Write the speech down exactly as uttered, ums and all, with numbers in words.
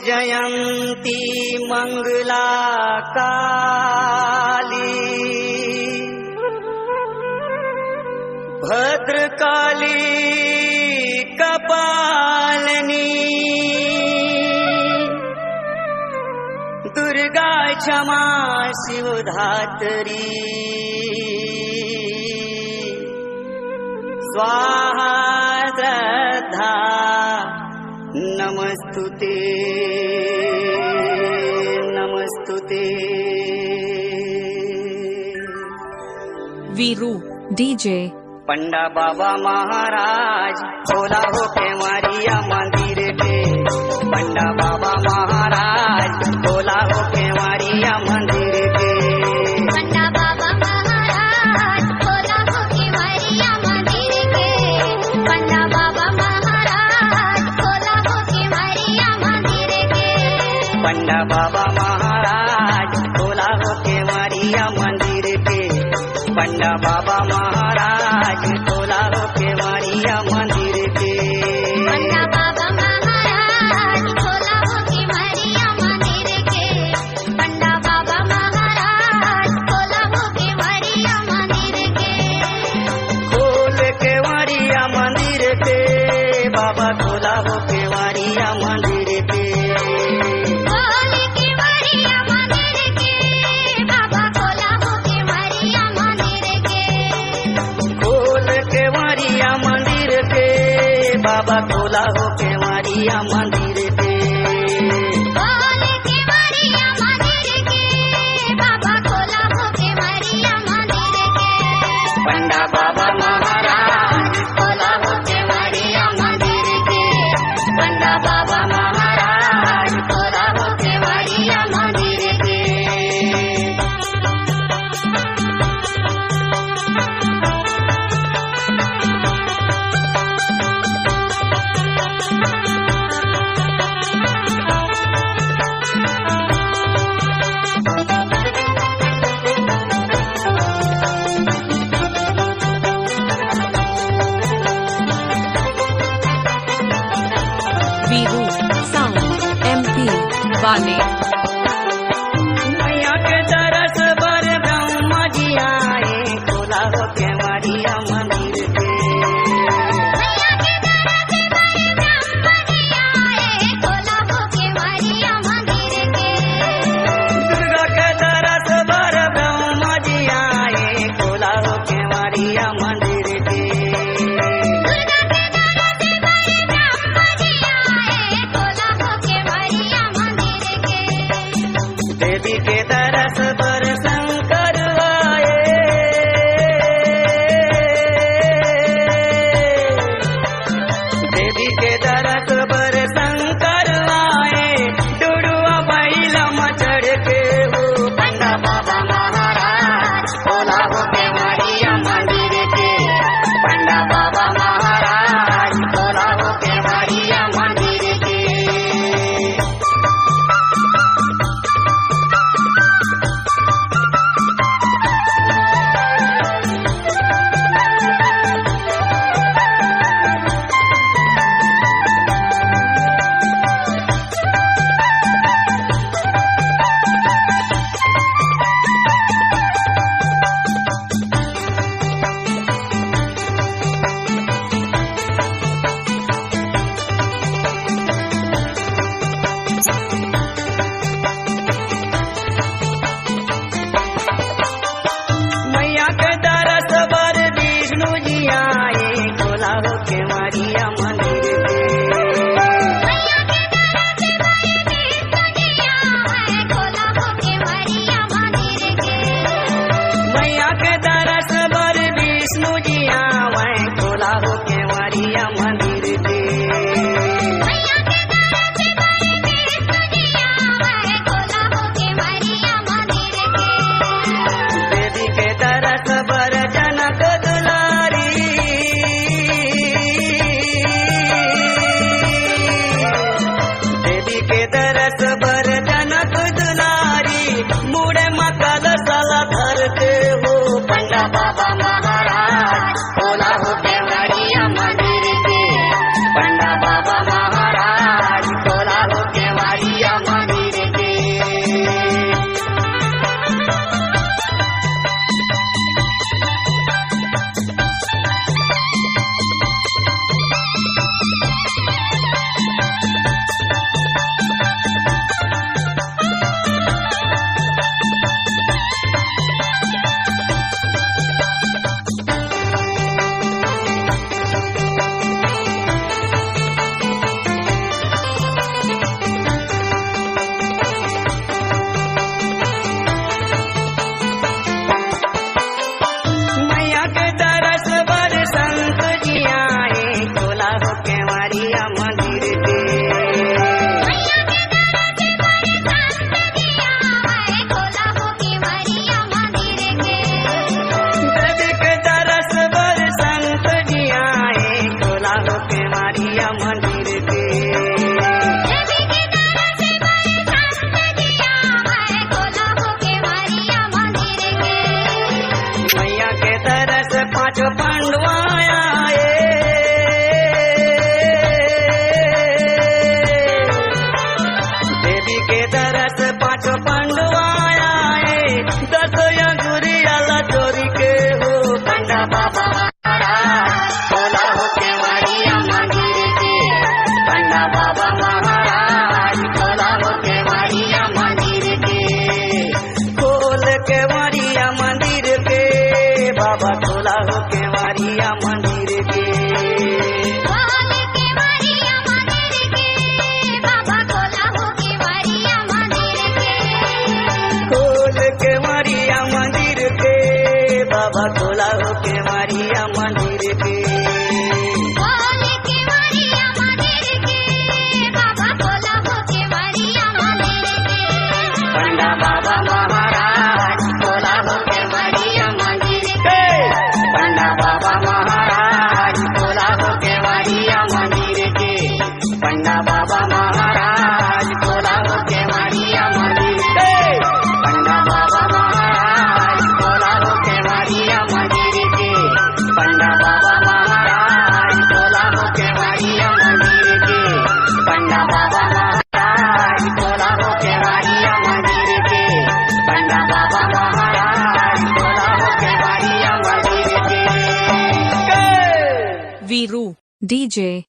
जयंती मंगला काली, भद्रकाली कपालनी, दुर्गा क्षमा शिवधात्री, स्वाहा श्रद्धा नमस्तुते, नमस्तुते। वीरू डीजे। पंडा बाबा महाराज, खोला हो केवड़िया मंदिर के। पंडा बाबा महाराज, खोला हो केवड़िया मंदिर के। पंडा बाबा महाराज, खोला हो केवड़िया मंदिर के। पंडा बाबा महाराज, खोला हो केवड़िया मंदिर के। पंडा बाबा महाराज, खोला हो केवड़िया मंदिर के। पंडा बाबा महाराज, खोला हो केवड़िया मंदिर के। पंडा बाबा महाराज, खोला हो केवड़िया मंदिर के। पंडा बाबा महाराज, खोला हो केवड़िया मंदिर के। खोल केवड़िया मंदिर के, बाबा खोला हो केवड़िया मंदिर के। खोल केवड़िया मंदिर के, बाबा खोला हो केवड़िया मंदिर के। खोल केवड़िया मंदिर के, बाबा खोला हो केवड़िया मंदिर के। खोल केवड़िया मंदिर के, बाबा खोला हो केवड़िया मंदिर के। पंडा बाबा महाराज, खोला हो केवड़िया मंदिर के। पंडा बाबा महाराज, खोला हो केवड़िया मंदिर के। वीरू साउंड एमपी वाले। मैया के दरस बर ब्रह्मा जी आए, खोला हो केवड़िया मंदिर के। मैया के दरस बर ब्रह्मा जी आए, खोला हो केवड़िया मंदिर के। दुर्गा के दरस बर ब्रह्मा जी आए, खोला हो केवड़िया मंदिर के। दुर्गा के दरस बर ब्रह्मा जी आए, खोला हो केवड़िया मंदिर के। देवी के दरस बर शंकर आए। देवी के दरस बर शंकर आए। डुडुआ बैला म चढ़ के हो पंडा बाबा महाराज, खोला हो केवड़िया मंदिर के। पंडा बाबा महाराज, खोला हो केवड़िया मंदिर के। मैया के दरस बर विष्णु जी आए, खोला हो केवड़िया मंदिर के। मैया के दरस बर विष्णु जी आए, खोला हो केवड़िया मंदिर के। मैया के दरस बर विष्णु जी आए, खोला हो केवड़िया मंदिर के। मैया के दरस बर विष्णु जी आए, खोला हो केवड़िया मंदिर के। देवी के दरस बर जनक दुलारी। देवी के दरस बर जनक दुलारी, मुड़े म कलसा ला धर के हो पंडा बाबा महाराज, खोला हो केवड़िया मंदिर के। पंडा बाबा महाराज, खोला हो केवड़िया रू, D J,